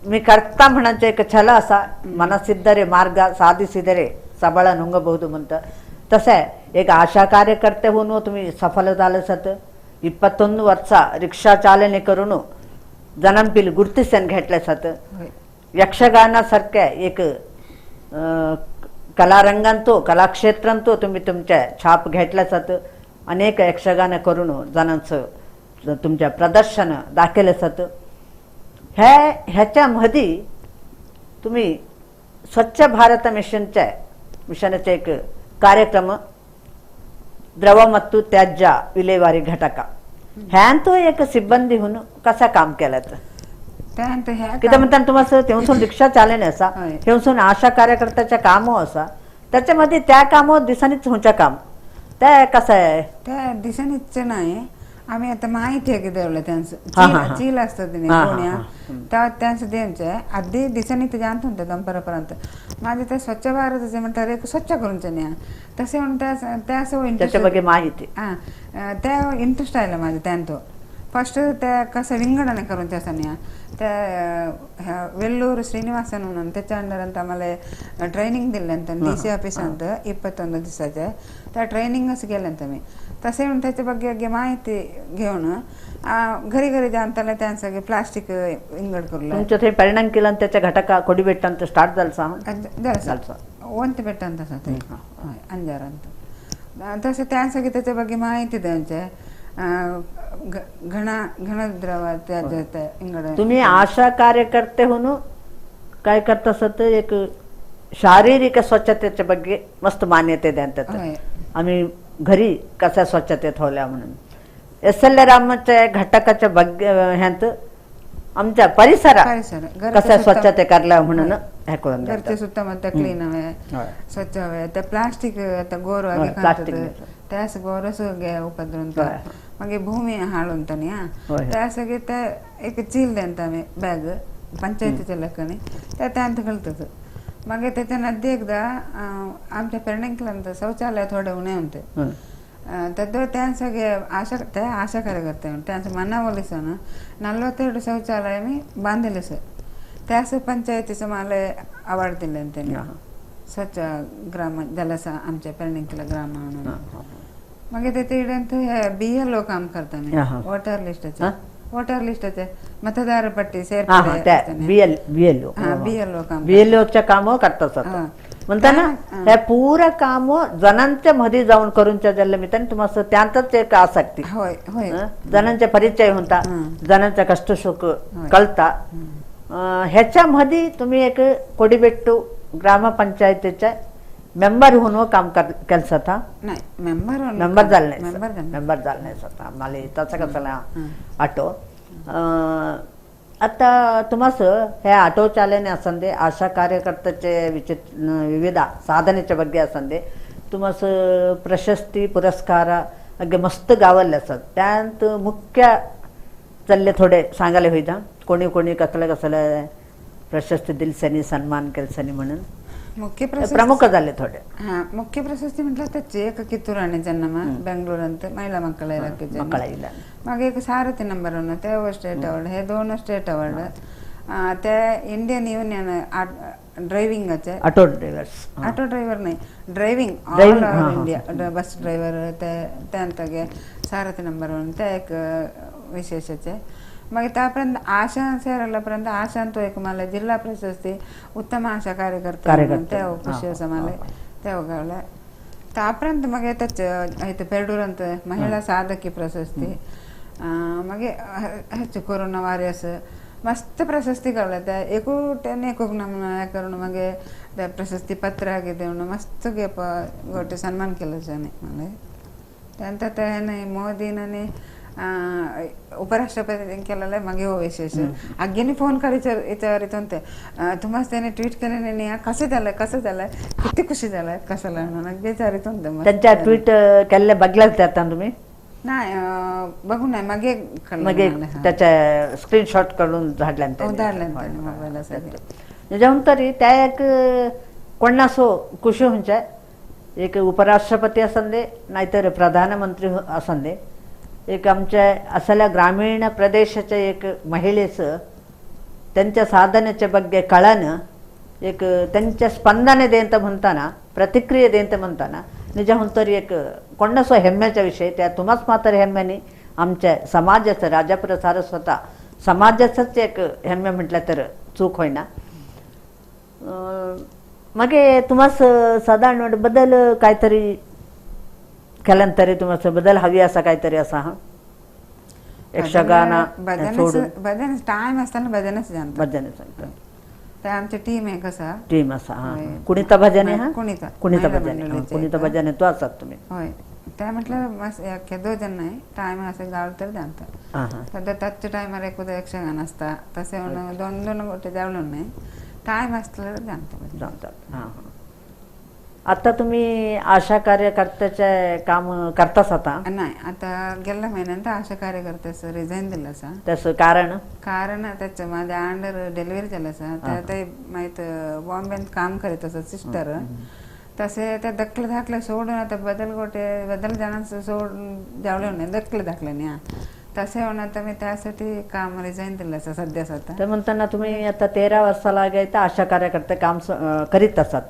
मी करता म्हणायचे एक छल असा मनसिद्धरे मार्ग साधिसिದರೆ सबळ ನುಂಗಬಹುದು म्हणतं तसं एक आशा कार्यकर्ते होऊन तुम्ही सफल झालं सत 21 वर्ष रिक्षा चालने करून जनांपिल गुर्तिसन घेतले सत यक्षगानासारख्या एक कलारंगांतो कलाक्षेत्रांतो तुम्ही तुमच्या छाप घेतल्या जातं अनेक यक्षगान करून जणांचं तुमच्या प्रदर्शन दाखवलं जातं. ह्या ह्याच्यामध्ये तुम्ही स्वच्छ भारत मिशनचे एक कार्यक्रम द्रव ಮತ್ತು ತ್ಯಾಜ್ಯ विलेवारी घटक ह्यांतो एक सिब्बंदी होऊन कसा काम केलं किती म्हणतात तुम्हाला तेवसून रिक्षा चालणे असा तेवसून आशा कार्यकर्त्याच्या काम असा त्याच्यामध्ये त्या काम दिसानीच होच्या काम त्या कसं आहे त्या दिसानीच नाही. आम्ही आता माहिती आहे की देवलं त्यांचं चील असतं गोण्या त्या त्यांचं द्यायचं आधी दिसानी ते जाणत होते दंपरापर्यंत माझे ते स्वच्छ भारताचे म्हणतात एक स्वच्छ करून न्या तसे म्हणून त्या त्याच्या माहिती हां त्या इंटरेस्ट आयला माझं त्यांतो फस्ट त्या कसं विंगडणे करून न्या त्या वेल्लूर श्रीनिवासन म्हणून त्याच्या अंडर आम्हाला ट्रेनिंग दिले ಅಂತ डी सी ऑफिस ಅಂತ 21 दिवसाचे त्या ट्रेनिंगच गेले मी तसे म्हणून त्याच्या ಬಗ್ಗೆ माहिती घेऊन घरी घरी जाणताना त्यांचं प्लास्टिक विंगड करू तुमच्या थंय परिणाम केला त्याच्या घटका कोडिबेट्ट ಅಂತ स्टार्ट झालं ಒಂತಿ ಬೆಟ್ಟ ಅಂತ अंजार ಅಂತ तसे त्यांसाठी त्याच्या ಬಗ್ಗೆ माहिती द्यायचे घन घनद्रव इंगड. तुम्ही आशा कार्यकर्ते होऊन काय करता असत एक शारीरिक स्वच्छतेच्या ಬಗ್ಗೆ मस्त मान्यते द्यात आम्ही घरी कसा स्वच्छतेत होल्या म्हणून एस एल रामाच्या घटकाच्या ಬಗ್ಗೆ ह्यांत आमच्या परिसरात कसा स्वच्छते करल्या म्हणून घरचे सुत्तमುತ್ತ क्लीन हवे स्वच्छ हवे त्या प्लास्टिक आता गोರು त्यास गोरस उपद्र मागे भूमी हाಳು त्या त्या एक चील देंत आम्ही बॅग पंचायतीच्या लेखाने त्या त्यांत घालतात. मागे त्याच्या नदी एकदा आमच्या पेरणेंकलांत शौचालय थोडे उणे होते तद् त्यांसगे आशा त्या आशा कार्यकर्ते त्यांचं मनावलिसन 42 शौचालय मी बांधले सर त्यास पंचायतीचं मला अवॉर्ड दिले त्यांनी स्वच्छ ग्राम जलसा आमच्या पेरणेंकला ग्राम म्हणून. मागे ते तिकडे हे बी एल ओ काम करता मी वोटर लिस्टाचे वोटर लिस्टाचे मतदार पट्टी सेरपडे बी एल ओ काम बी एल ओच्या काम करतात म्हणताना हे पुरा काम जणांच्या मध्ये जाऊन करूनच्या जल्ल मित्रांनो तुम्हाला त्यांतच एक आसक्ती जणांचा परिचय होता जणांचा कष्ट सुख कळता ह्याच्यामध्ये तुम्ही एक कोडिबेट्टू ग्रामपंचायतीच्या मेंबर होऊन काम केलं जाता? नाही, मेंबर मेंबर झालं नाही, मेंबर झालं नाही स्वतः मला तसं कसं ऑटो. आता तुम्हास हे ऑटो चालने असंदे, आशा कार्यकर्त्याचे विचित्र विविध साधनेच्या ಬಗ್ಗೆ असंदे, तुम्हास प्रशस्ती पुरस्कार अगे मस्त गावले असतात. त्यांत मुख्य चल्ले थोडे सांगायला होईता, कोणी कोणी कसले कसले प्रशस्ती दिलसनी, सन्मान केलसनी म्हणून मुख्य प्रमुख झाले थोडे. हा, मुख्य प्रशस्ती म्हटलं तर एक ಕಿತ್ತೂರು ರಾಣಿ ಚೆನ್ನಮ್ಮ ಬೆಂಗಳೂರು ಅಂತ ಮಹಿಳಾ ಮಕ್ಕಳ ಇಲಾಖೆ ಮಕ್ಕಳ मग एक सारथी नंबर वन ते स्टेट अवॉर्ड, हे दोन स्टेट अवॉर्ड, ते इंडियन युनियन ड्रायव्हिंगाचे ऑटो ड्रायव्हर्स, ऑटो ड्रायव्हर नाही, driving all over India bus driver ते त्यांतगे सारथी नंबर वन ते एक विशेषाचे. मग त्यापर्यंत आशा सेरल्यापर्यंत आशांतो एक मला जिल्हा प्रशस्ती उत्तम आशा कार्यकर्ते ते खुशी असं मला ते गावलं. तापर्यंत मग येतच इथं पेरडूर महिला साधकी प्रशस्ती, मग ಹೆಚ್ಚು ಕೊರೋನಾ ವಾರಿಯರ್स मस्त प्रशस्ती गावल्या त्या एकूट्याने एकूक नमुना करून मग त्या प्रशस्ती पत्र आगे देऊन मस्त गोटे सन्मान केलं जाणे मला. त्यानंतर त्याने मोदीने उपराष्ट्रपती केलेलं मग हो विशेष अग्गेने फोन कर विचारित होते तुम्हाला त्याने ट्विट केले नाही कसं झालं कसं झालं किती खुशी झालं कशाला म्हणून अगदी विचारित होते. त्यांच्या ट्विट केले बघलाच जाता तुम्ही? नाही बघू नाही, मागे मागे त्याच्या स्क्रीनशॉट काढून धाडल्यान मोबाईल जाऊन तरी त्या एक कोणासो खुशी म्हणजे एक उपराष्ट्रपती असंदे नाहीतर प्रधानमंत्री असंदे, एक आमच्या असल्या ग्रामीण प्रदेशाच्या एक महिलेचं त्यांच्या साधनेच्या ಬಗ್ಗೆ कळणं, एक त्यांच्या स्पंदने देंत म्हणताना प्रतिक्रिया देंत म्हणताना निज तरी एक कोणासो हेम्म्याचा विषय. त्या तुम्हाच मात्र हेम्म्याने आमच्या समाजाचं राजापुर सारस्वता समाजाचंच एक हेम्मे म्हटलं तर चूक होईना. मगे तुम्हास साधारण बदल काहीतरी केल्यान तरी तुम्हाला बदल हवी असा काहीतरी असा हा यक्षगान भजन टाइम असताना भजनच जाणतात, भजन सांगतात ते आमची टीम आहे कसा टीम असा. हा, कुणीता भजन हा, कुणीता कुणीता भजन, कुणीता भजन तो असतात तुम्ही? होय, त्या म्हटलं मस्त दोन जण नाही टाइम असं गाव तर जाणतात. सध्या त्याच्या टायमार एखादं यक्षगान असता तसे दोन दोन गोटे जावलो नाही, टाइम असलं तर जाणतात जाणतात. हां हां, आता तुम्ही आशा कार्यकर्त्याचे काम करताच आता? नाही, आता गेल्या महिन्यात आशा कार्यकर्त्याचं रिझाईन दिलं असा. त्याचं कारण? कारण त्याचं माझ्या अंडर डिलिव्हरी झालं असा, त्या ते माहीत बॉम्बेत काम करीत असत सिस्टर, तसे त्या दखले धाकले सोडून आता बदल गोटे बदल जणांचं सोडून जावलं नाही, दखले धाकले नाही तसे होणार तर मी त्यासाठी काम रिझाईन दिलं असं सध्या स्वतः. तर म्हणताना तुम्ही आता 13 वर्षाला गेला आशा कार्यकर्ते काम करीत असतात,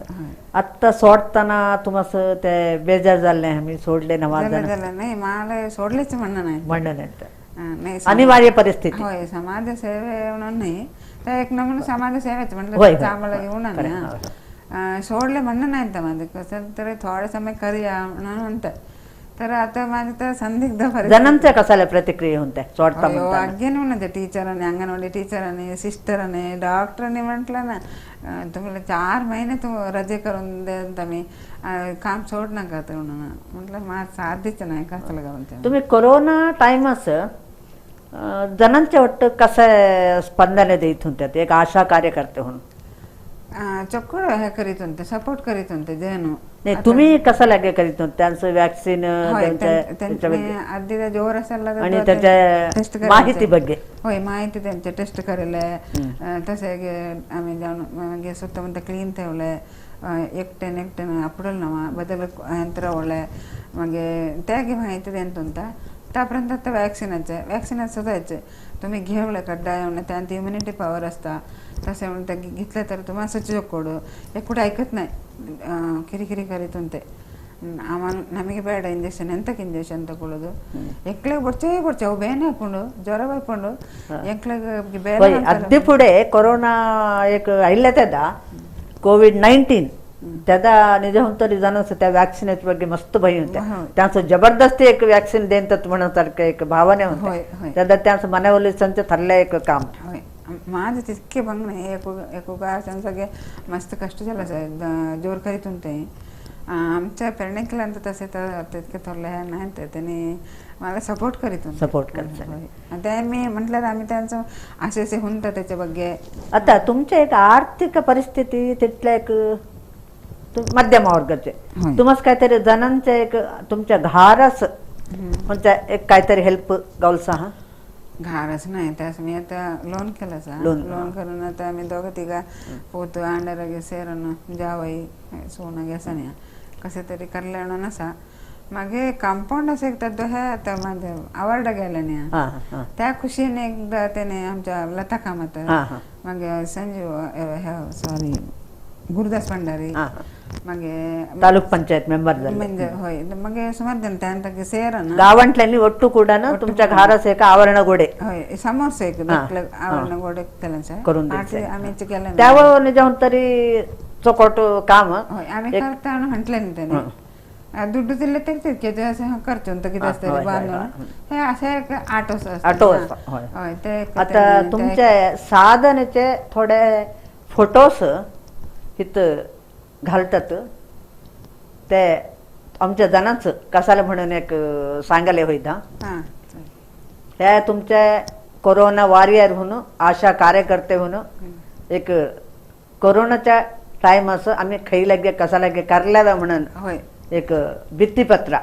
आत्ता सोडताना तुम्हाला ते बेजार झाले नाही? मी सोडले ना झालं नाही, मला सोडलेच म्हणणं नाही, म्हणणं नाही, अनिवार्य परिस्थिती. होय, समाजसेवे म्हणून नाही तर एक नमुना समाजसेवेच म्हटलं चांगलं घेऊन ना सोडले म्हणणं नाही. तर माझं कसं तरी थोडं समय करूया म्हणून म्हणतात, तर आता माझं तर संदिग्ध जणांच्या कसाला प्रतिक्रिया होत्या सोडता? अगेन म्हणते टीचरांनी, अंगणवाडी टीचरांनी, सिस्टरांनी, डॉक्टरांनी म्हटलं ना तुम्हाला 4 महिने तू रजे करून द्या, मी काम सोड नका ते म्हणून म्हटलं माझं साध्यच नाही कसलं करून. तुम्ही कोरोना टाइमच जणांच्या वाटतं कसं स्पंदने देत होत्या एक आशा कार्यकर्ते म्हणून? चक्कर हे करीत होते, सपोर्ट करीत होते जणू. नाही, तुम्ही कसं लागे करीत होते त्यांचं व्हॅक्सिन आधी जोर असायला आणि त्याच्या माहिती ಬಗ್ಗೆ? होय, माहिती त्यांचे टेस्ट केले, तसे आम्ही जाऊन मागीर सुत्तमुत्त क्लीन ठेवले, एकट्यान एकट्यान आपडल ना बदल यंत्र ओले, मागीर त्यागी माहिती देत होता. तापर्यंत आता वॅक्सिनाचे वॅक्सिनात सुद्धा तुम्ही घेवलं कड्डा येऊन त्यांत इम्युनिटी पॉवर असता, तसे म्हणून ते घेतलं तर तुम्हाला चोकोड एक कुठे ऐकत नाही, ಕಿರಿಕಿರಿ ಕರಿತಂತೆ ಆಮೇಲೆ ನಮಗೆ ಬೇಡ ಇಂಜೆಕ್ಷನ್, ಎಂತಕ್ಕೆ ಇಂಜೆಕ್ಷನ್ ತಗೊಳ್ಳೋದು, ಎಂಕ್ಲೆಗ್ ಬೊಡ್ಚೇ ಬೊಡ್ಚೆ ಅವು ಬೇನೆ ಹಾಕೊಂಡು ಜ್ವರ ಬರ್ಕೊಂಡು ಎಂಕ್ಲೆಗ್ ಬೇನೆ. ಅದ್ದಿ ಪುಡೆ ಕೊರೋನಾ एक आयिल्लें तेदा कोविड-19 तेदा निज तरी जाण आसा त्या वॅक्सिनाचे ಬಗ್ಗೆ मस्त भंय होत्या, त्यांचं जबरदस्ती एक वॅक्सिन देतात म्हणून सारखं एक भावने होत्या, तेदा त्यांचं मनावलीसांचे ठरलं एक काम. होय, माझं तितके बघ नाही एक सगळे मस्त कष्ट झालं जोर करीत होते. आमच्या पेरणेकलांत तसे तर तितके थोरले हे नाही, ते त्यांनी मला सपोर्ट करीत. सपोर्ट करत ते मी म्हटलं आम्ही त्यांचं असे असे हुनता त्याच्या ಬಗ್ಗೆ. आता तुमच्या एक आर्थिक परिस्थिती तिथल्या एक मध्यम वर्गाचे तुम्हाला काहीतरी जणांच्या एक तुमच्या घरास म्हणजे एक काहीतरी हेल्प गावलसा? हा घारच नाही त्यास मी आता लोन केलं. लोन करून आता आम्ही दोघं तिघा पोत अंडरगे सेरन जावई सोनं घेसन कसे तरी करले म्हणून असा मागे कंपाऊंड असं एकदा हे आता माझं अवॉर्ड गेलं नाही त्या खुशीने एकदा त्याने आमच्या लता कामत मागे संजीव सॉरी गुरुदास भंडारी मागे तालुक पंचायत मेंबर म्हणजे होय मगे सुमार जण त्यांना सेरन गावांतल्यांनी ಒಟ್ಟು ಕೂಡ तुमच्या घरास एक आवरण गोडे होय समोरच एक आवरण गोडे केलं करून आम्ही केलं त्यावर निजाऊन तरी चोकोट काम आम्ही करता म्हटलं नाही त्याने दुड्डू दिले तरी तितके असं करतो किती असतं बांधून हे असं एक ऑटो ऑटो होय ते. आता तुमच्या साधनेचे थोडे फोटोस इथं घालतात ते आमच्या जणांचं कसाला म्हणून एक सांगायला होईत. हा ह्या तुमच्या कोरोना वॉरियर होऊन आशा कार्यकर्ते होऊन एक कोरोनाच्या टाइम असं आम्ही खई लागे कसा लागे करल्या म्हणून एक भित्तीपत्र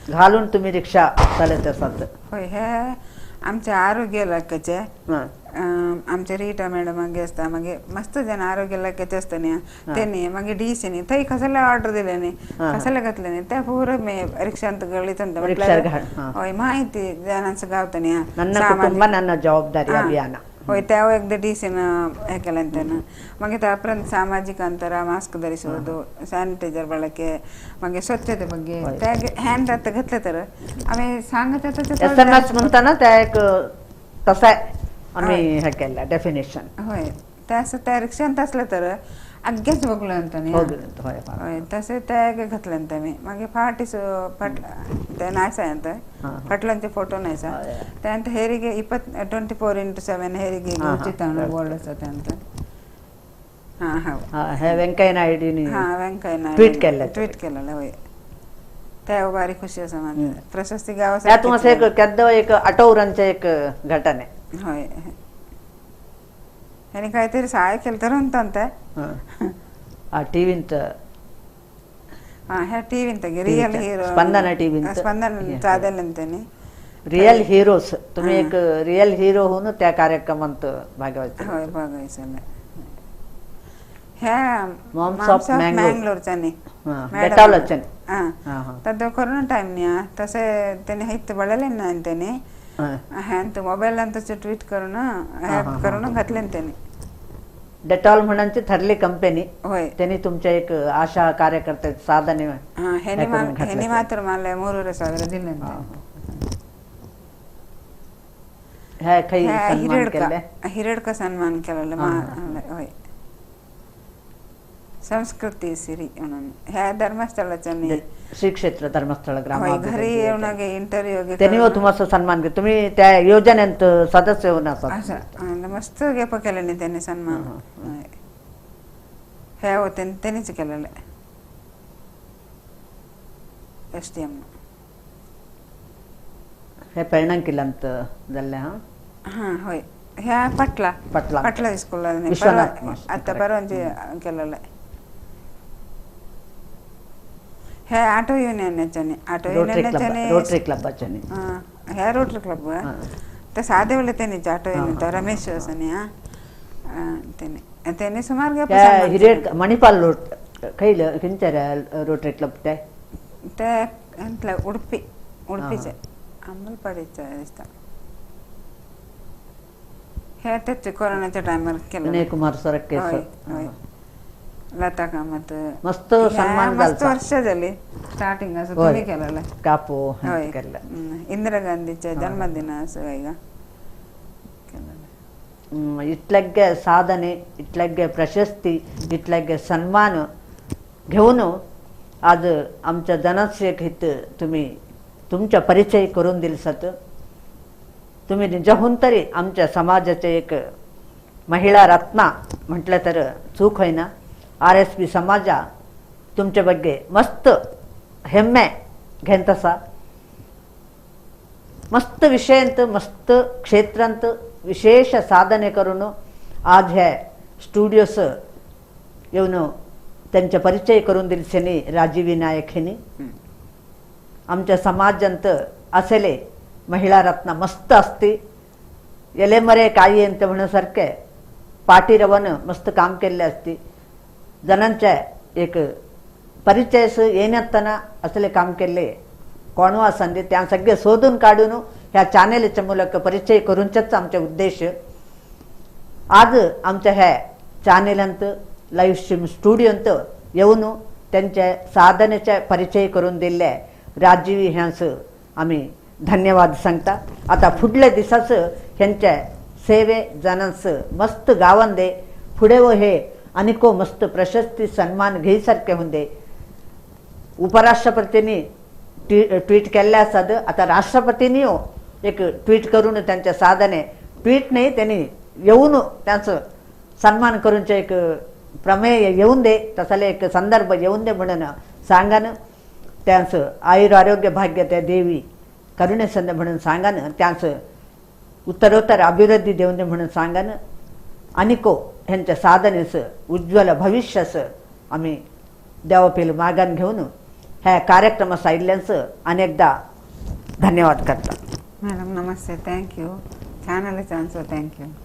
घालून तुम्ही रिक्षा चालत असाल. होय हे आमच्या आरोग्य इलाख्याचे आमचे रीटा मॅडम मागे असता मागे मस्त जण आरोग्य इलाख्याचे असता न्ही त्यांनी मागे डी सी थंय कसले ऑर्डर दिले न्ही कसले घातले न्ही त्या पुरो मे रिक्षांत गळीत हय माहिती जणांचं गावता न्ही ನನ್ನ ಕುಟುಂಬ ನನ್ನ ಜವಾಬ್ದಾರಿ अभियान. होय त्या एकदा डी सीन हे केलं त्यानं मागीर त्या उपरांत सामाजिक अंतर मास्क धरिಸುವುದು सॅनिटायझर ಬಳಕೆ मागीर स्वच्छते ಬಗ್ಗೆ त्या हँड आता घेतलं तर आम्ही सांगत एस एम एस म्हणताना त्या एक तसा आम्ही हे केलं डेफिनेशन. होय त्या त्या रिक्षांत असलं तर आग्याच बघलो होय होय तसे त्या घातलं आम्ही मागीर फाटीस फाट ते नायसा फाटल्यांचे फोटो नायसा त्यानंतर हेರಿಗೆ 24x7 हेರಿಗೆ उचित बोर्ड आसा त्यानंतर. हां हां हे व्यंकय्या नायडूनी हां व्यंकय्या नायडू ट्वीट केलं ट्वीट केलेलं. होय त्या भारी खुशी आसा माझी प्रशस्ती गाव त्यात एक केद्दो एक आटोवरांचे एक घटने. होय आणि काहीतरी सहाय केलं तर म्हणतात ಆ ಟಿವಿಂತ ह्या टीव्हींत रियल हिरो स्पंदना टीव्हींत स्पंदन चालेल त्यांनी रियल हिरोज तुम्ही एक रियल हिरो होऊन त्या कार्यक्रमात भागवायचं. होय भागवायचं. ह्या मॉम्स ऑफ मँगलोरच्या तद कोरोना टाइम न्ही तसे त्यांनी हित बळले ना त्यांनी ह्यांत मोबाईल अंत ट्वीट करून ॲप करून घातले त्यांनी डेटॉल म्हणून ठरली कंपनी. होय त्यांनी तुमच्या एक आशा कार्यकर्ते साधने ह्यांनी मात्र मला 3,500 दिले. हिरडका सन्मान केलेला. होय संस्कृती सिरी म्हणून ह्या धर्मस्थळाच्या श्री क्षेत्र धर्मस्थळ ग्राम घरी येऊन इंटरव्ह्यू त्यांनी तुम्हाला सन्मान केला. तुम्ही त्या योजनेत सदस्य होऊन असं मस्त गेप केलं नाही त्यांनी सन्मान ह्या होते त्यांनीच केलेलं एस टी एम हे पेरणंकिलंत जाल्लें. हा हां होय ह्या पटला पटला पटला स्कूल आता परवानची केलेलं. हे ऑटो युनियनाच्याने ऑटो युनियनाच्याने रोटरी क्लबाच्याने ह्या रोटरी क्लब ते सादेवले त्यांनी ऑटो युनियन रमेश असं त्यांनी त्यांनी सुमार हिरे मणिपाल रोट खंय खंयच्या रोटरी क्लब ते ते उडपी उडपीचे अंमलपाडीचे दिसता. हे तेच कोरोनाच्या टायमार केलं विनय कुमार सरके. होय लता कामत मस्त सन्मान मस्त वर्ष झाली स्टार्टिंग असं तुम्ही केलेलं कापो होय इंदिरा गांधीच्या जन्मदिन असं ಈಗ इतलगे साधने इतलगे प्रशस्ती इतलगे सन्मान घेऊन आज आमच्या जनाचे हित तुम्ही तुमचा परिचय करून दिलसात. तुम्ही निजाहून तरी आमच्या समाजाचे एक महिला रत्ना म्हटलं तर चूक होईना. आर एस पी समाजा तुमचे ಬಗ್ಗೆ मस्त ಹೆಮ್ಮೆ घेंतसा. मस्त विषयंत मस्त क्षेत्रांत विशेष साधने करून आज हे स्टुडिओस येऊन त्यांचा परिचय करून दिलसेनी राजीवी नायक ह्यांनी. आमच्या समाजांत असले महिला रत्न मस्त असते. एलेमरे काई अंत म्हणसारखे पाटीरवन मस्त काम केल्ले असते. जणांच्या एक परिचयस येण्यातना असले काम केले कोणू आसंदी त्या सगळे शोधून काढून ह्या चॅनलच्या ಮೂಲಕ परिचय करूनच आमचे उद्देश. आज आमच्या ह्या चॅनलांत लाईव्ह स्ट्रीम स्टुडिओंत येऊन त्यांच्या साधनेचा परिचय करून दिले राजीवी ह्यांस आम्ही धन्यवाद सांगता. आता फुडल्या दिसाच ह्यांच्या सेवे जणांस मस्त गावांदे फुडे व हे अनेको मस्त प्रशस्ती सन्मान घेईसारखे होंदे. उपराष्ट्रपतींनी ट्वीट केल्ले आसात. आता राष्ट्रपतींनी एक ट्वीट करून त्यांच्या साधने ट्वीट नाही त्यांनी येऊन त्यांचं सन्मान करूनचे एक प्रमेय येऊन दे तसले एक संदर्भ येऊन दे म्हणून सांगान. त्यांचं आयुर आरोग्य भाग्य त्या देवी करुणेसंद म्हणून सांगान. त्यांचं उत्तरोत्तर अभिवृद्धी देऊन दे म्हणून सांगान. अनेको ह्यांच्या साधनेचं उज्ज्वल भविष्याचं आम्ही देवापेल मागान घेऊन ह्या कार्यक्रमा सायिल्ल्यांचं अनेकदा धन्यवाद करता. मॅडम नमस्ते, thank you. Channel chance thank you.